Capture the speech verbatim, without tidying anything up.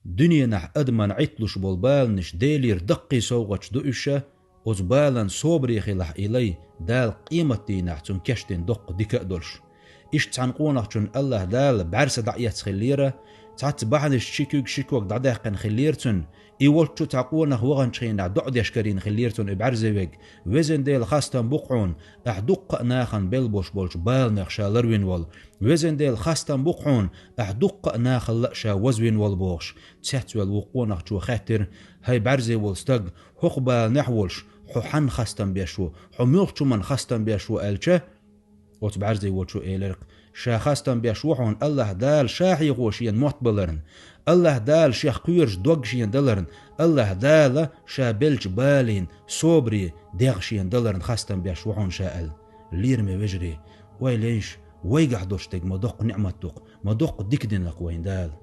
Дуьненахь адамна Ӏитталуш болу баланаш Делера даккхий совгӀаташ ду уьш, оцу балан собаре хилахь и лай, Дала къематдийнахь цунна кечдина доккха дика а долуш. Иштта цхьана къонахчунна АллахӀ Дала бӀаьрса дӀаэцна хиллера, цхьацца бахьанашца ши куьг, ши ког дӀадаьккхина хиллера цуьнан, и волчу цхьа къонах ваханчу хенахь доӀа деш карийна хиллера цунна и бӀаьрзе верг: «Везан Дела, хастам бу-кх хьуна, ахь дуккха а нахана белла болуш болчу баланех ша ларвина волу. Везан Дела, хастам бу-кх хьуна, ахь дуккха а нахала а ша вазвина волу», — бохуш. Цецвелла ву къонахчо хаьттира: «ХӀай бӀаьрзе волу стаг, хӀокху баланехь а волуш, хьо хьанна хастам беш ву, хьо муьлхачу хӀуманна хастам беш ву?» — аьлча, оцу бӀаьрзе волчо элира-кх: «Ша хастам беш ву хьуна АллахӀ Дала Ша хьехо шена мотт баларна, АллахӀ Дала Шех кхоьруш дог шена даларна, АллахӀ Дала Ша беллачу балийн собаре дегӀ шена даларна хастам беш ву хьуна Ша», — аьлла. Лераме вежарий, ойла йойша, вайгахь долуш дерг ма доккха ниӀмат ду-кх, ма доккха дика дина-кх вайна Дала.